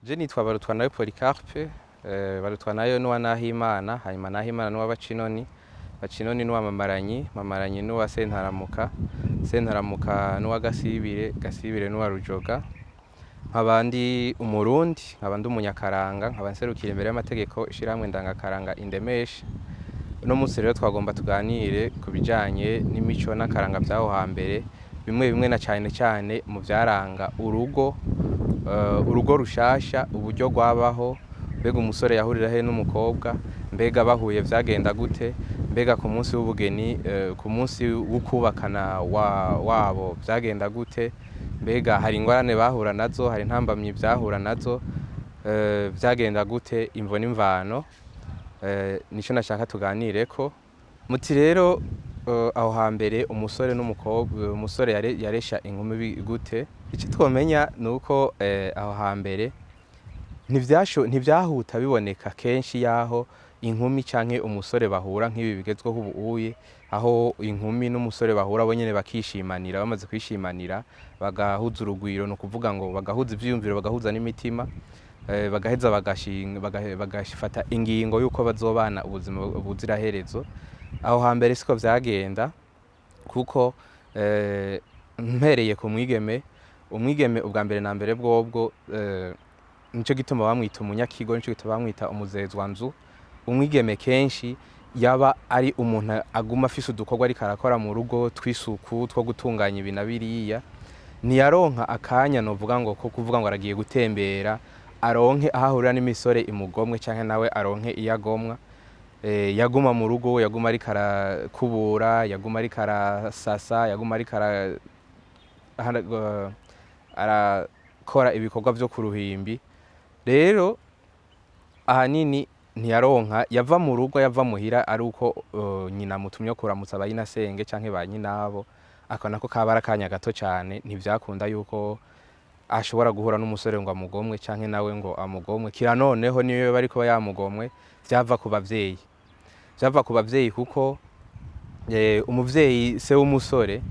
Je nitwa Barutwanayo Polycarpe, Barutwanayo n'uwa Nahimana, hanyuma Nahimana n'uwa Bacinoni, Bacinoni n'uwa Mamaranyi, Mamaranyi n'uwa Sentaramuka, Sentaramuka n'uwa Gasibire, Gasibire n'uwa Rujoga. Nkaba ndi Umurundi, nkaba ndi umunyakaranga, nkaba nserukira imbere y'amategeko ishirahamwe ndangakaranga Indemesha. Uno munsi rero twagomba tuganire ku bijanye n'imico n'akaranga vy'aho hambere, bimwe bimwe na cane cane mu vyaranga urugo, urugo rushasha, uburyo rwabaho, mbega umusore yahurira he n'umukobwa, mbega bahuye vyagenda gute, mbega ku munsi w'ubugeni, ku munsi w'ukubakana wabo vyagenda gute, mbega hari ingorane bahura nazo, hari intambamyi vyahura nazo, vyagenda gute, imvo n'imvano, nico nashaka tuganireko. Muti rero aho hambere umusore n'umukobwa, umusore yaresha inkumi gute? Ico twomenya nuko aho hambere ntivyahuta biboneka kenshi yaho inkumi canke umusore bahura nk'ibi bigezweho ubu uye, aho inkumi n'umusore bahura bo nyene bakishimanira, bamaze kwishimanira bagahuza urugwiro, ni ukuvuga ngo bagahuza ivyiyumviro, bagahuza n'imitima, bagaheza bagafata ingingo yuko bazobana ubuzima buziraherezo. Aho hambere siko vyagenda, kuko mpereye ku mwigeme, umwigeme ubwa mbere na mbere bwobwo, nico gituma bamwita umunyakigo, nico gituma bamwita umuzezwanzu. Umwigeme kenshi yaba ari umuntu aguma afise udukorwa ariko arakora mu rugo tw'isuku, two gutunganya ibi na biriya. Ntiyaronka akanya novuga ngo ko kuvuga ngo aragiye gutembera, aronke aho ahurira n'imisore imugomwe canke nawe aronke iyo agomwa. Yaguma mu rugo, yaguma ariko arakubura, yaguma ariko arasasa, yaguma ariko arakora ibikorwa vyo ku ruhimbi. Rero ahanini ntiyaronka, yava mu rugo, yava muhira ari uko nyina amutumye kuramutsa ba nyinasenge canke ba nyinabo, ako nako kaba ari akanya gato cane. Ntivyakunda yuko ashobora guhura n'umusore ngo amugomwe canke nawe ngo amugomwe. Kira noneho niyo bariko yamugomwe, vyava ku bavyeyi, vyava ku bavyeyi, kuko umuvyeyi se w'umusore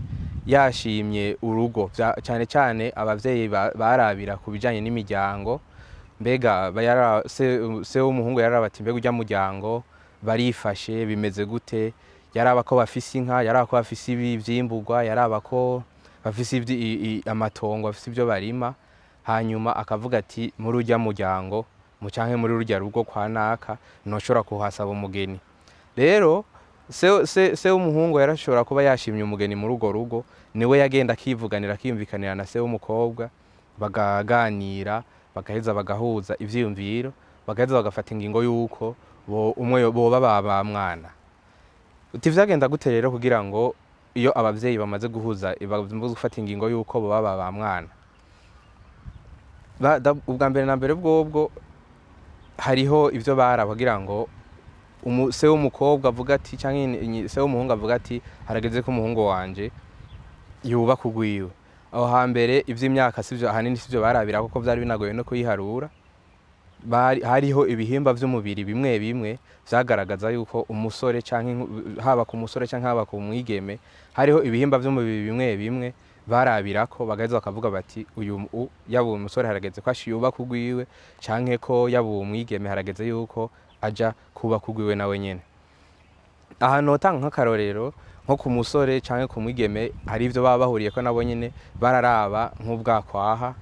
yashimye urugo, cane cane abavyeyi barabira ku bijanye n'imiryango. Mbega se w'umuhungu yararaba ati: "Mbega urya muryango barifashe, bimeze gute?" Yaraba ko bafise inka, yaraba ko bafise ibi vyimburwa, yaraba ko bafise amatongo, bafise ivyo barima, hanyuma akavuga ati: "Muri urya muryango mu canke muri rurya rugo kwa naka noshobora kuhasaba umugeni." Rero se w'umuhungu yarashobora kuba yashimye umugeni muri urwo rugo, niwe yagenda akivuganira, akiyumvikanira na se w'umukobwa, bakaganira, bagaheza bagahuza ivyiyumviro, bagaheza bagafata ingingo yuko bo umwe boba ba mwana. Uti vyagenda gute rero kugira ngo iyo abavyeyi bamaze guhuza, bamaze gufata ingingo yuko boba ba mwana? Ubwa mbere na mbere bwobwo hariho ivyo baraba kugira ngo se w'umukobwa avuga ati, canke se w'umuhungu avuga ati: "Harageze ko umuhungu wanje yubaka urwiwe." Aho hambere ivy'imyaka sivyo ahanini, sivyo barabira, kuko vyari binagoye no kuyiharura. Hariho ibihimba vy'umubiri bimwe bimwe vyagaragaza yuko umusore canke haba ku musore canke haba ku mwigeme, hariho ibihimba vy'umubiri bimwe bimwe barabirako, bagaheza bakavuga bati: "Uyu yaba uwo musore harageze ko yubaka urwiwe, canke ko yaba uwo mwigeme harageze yuko aja kubaka urwiwe nawe nyene." Aha notanga nk'akarorero, nko ku musore canke ku mwigeme, hari ivyo baba bahuriyeko nabo nyene. Bararaba nk'ubwakwaha,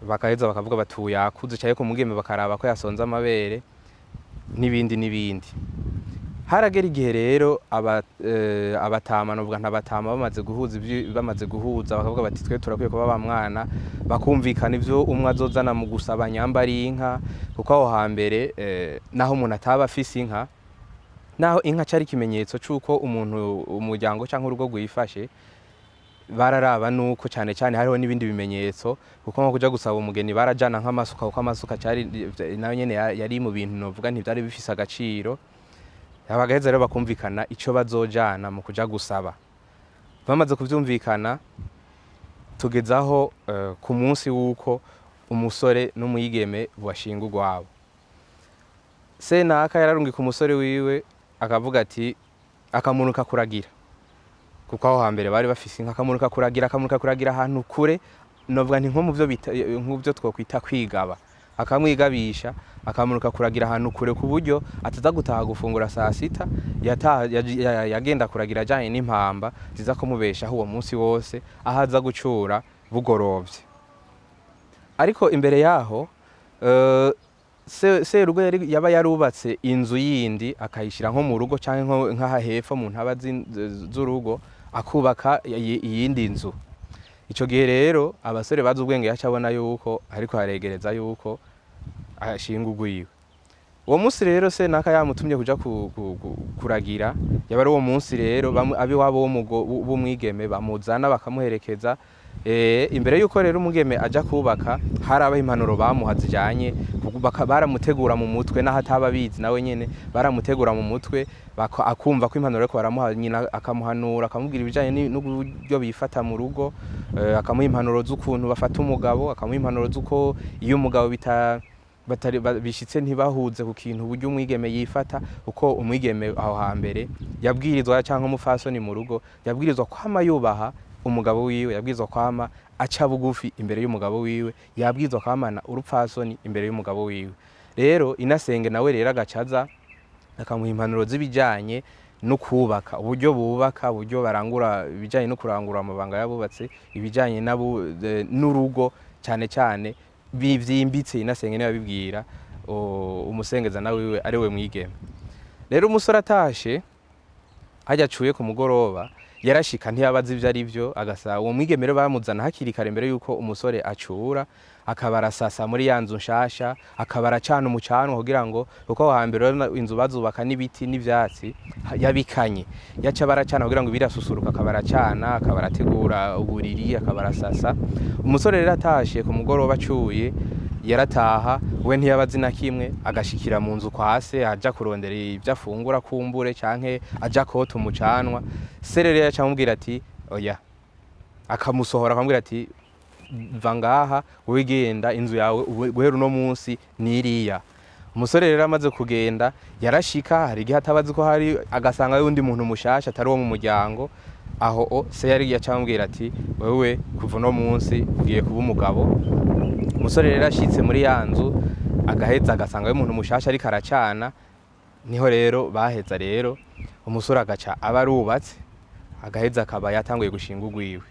bagaheza bakavuga bati: "Ubu yakuze", canke ku mwigeme bakaraba ko yasonze amabere n'ibindi n'ibindi. Haragera igihe rero abatama, novuga ntabatama, bamaze guhuza bamaze guhuza, bakavuga bati: "Twe turakwiye kuba ba mwana", bakumvikana ivyo umwe azozana mu gusaba, nyamba ari inka, kuko aho hambere naho umuntu ataba afise inka, naho inka cari ikimenyetso c'uko umuntu, umuryango canke urugo rwifashe, bararaba nuko cane cane hariho n'ibindi bimenyetso, kuko nko kuja gusaba umugeni barajana nk'amasuka, kuko amasuka cari nayo nyene yari mu bintu novuga ntivyari bifise agaciro. Bagaheza rero bakumvikana ico bazojana mu kuja gusaba. Bamaze kuvyumvikana, tugezaho ku munsi w'uko umusore n'umwigeme bashinga urwabo. Senaka yararungika umusore wiwe, akavuga ati, akamunuka kuragira, kuko aho hambere bari bafise inka, akamunuka kuragira, akamunuka kuragira ahantu kure, novuga nti nko mu byo bita, nk'ubyo twokwita kwigaba. Akamwigabisha, akamuruka kuragira ahantu kure ku buryo ataza gutaha gufungura saa sita. Yagenda kuragira ajanye n'impamba ziza kumubeshaho uwo munsi wose, aho aza gucura bugorovye. Ariko imbere yaho serugo yaba yarubatse inzu yindi, akayishira nko mu rugo canke nk'aha hepfo mu ntaba z'urugo, akubaka iyindi nzu. Ico gihe rero abasore bazi ubwenge yaca abona yuko ariko aregereza yuko ashinga urwiwe. Uwo munsi rero se naka yamutumye kuja kuragira, yaba ari uwo munsi rero abiwabo w'umwigeme bamuzana bakamuherekeza. Imbere yuko rero umwigeme aja kubaka, harabaho impanuro bamuha zijanye, baramutegura mu mutwe, naho ataba abizi nawe nyene baramutegura mu mutwe, akumva ko impanuro ariko baramuha, nyina akamuhanura, akamubwira ibijanye n'uburyo bifata mu rugo, akamuha impanuro z'ukuntu bafata umugabo, akamuha impanuro z'uko iyo umugabo batari bishitse ntibahuze ku kintu, uburyo umwigeme yifata, uko umwigeme aho hambere yabwirizwa, canke umufasoni mu rugo yabwirizwa kwama yubaha umugabo wiwe, yabwirizwa kwama aca bugufi imbere y'umugabo wiwe, yabwirizwa kwamana urupfasoni imbere y'umugabo wiwe. Rero inasenge nawe rero agacaza akamuha impanuro z'ibijanye no kubaka, uburyo bubaka, uburyo barangura, ibijanye no kurangura amabanga y'abubatse, ibijanye n'urugo cyane cyane bivyimbitse. Inasenge niwe abibwira umusengeza nawe wiwe ari we mwigeme. Rero umusore atashe hajya acuye ku mugoroba, yarashika ntiyabaza ivyo ari vyo, agasa uwo mwigeme rero bamuzana hakiri kare mbere yuko umusore acura, akaba arasasa muri ya nzu nshasha, akaba aracana umucanwa kugira ngo, kuko aho hambere urabona inzu bazubaka n'ibiti n'ivyatsi yabikanye, yaca baracana kugira ngo birasusuruka, akaba aracana, akaba arategura uburiri, akaba arasasa. Umusore rero atashe ku mugoroba acuye, yarataha we ntiyabazi na kimwe, agashikira mu nzu kwa se, aja kurondera ivyo afungura kumbure canke aja kota umucanwa. Se rero yaca amubwira ati oya, akamusohora akamubwira ati va ngaha wowe, genda, inzu yawe guhera uno munsi niriya. Umusore rero amaze kugenda, yarashika hari igihe atabazi ko hari, agasanga yundi muntu mushasha atari uwo mu muryango aho. O se yari yaca amubwira ati wewe kuva uno munsi ugiye kuba umugabo. Umusore rero ashitse muri ya nzu, agaheza agasanga umuntu mushasha ariko aracana, niho rero baheza rero umusore agaca aba arubatse, agaheza akaba yatanguye gushinga urwiwe.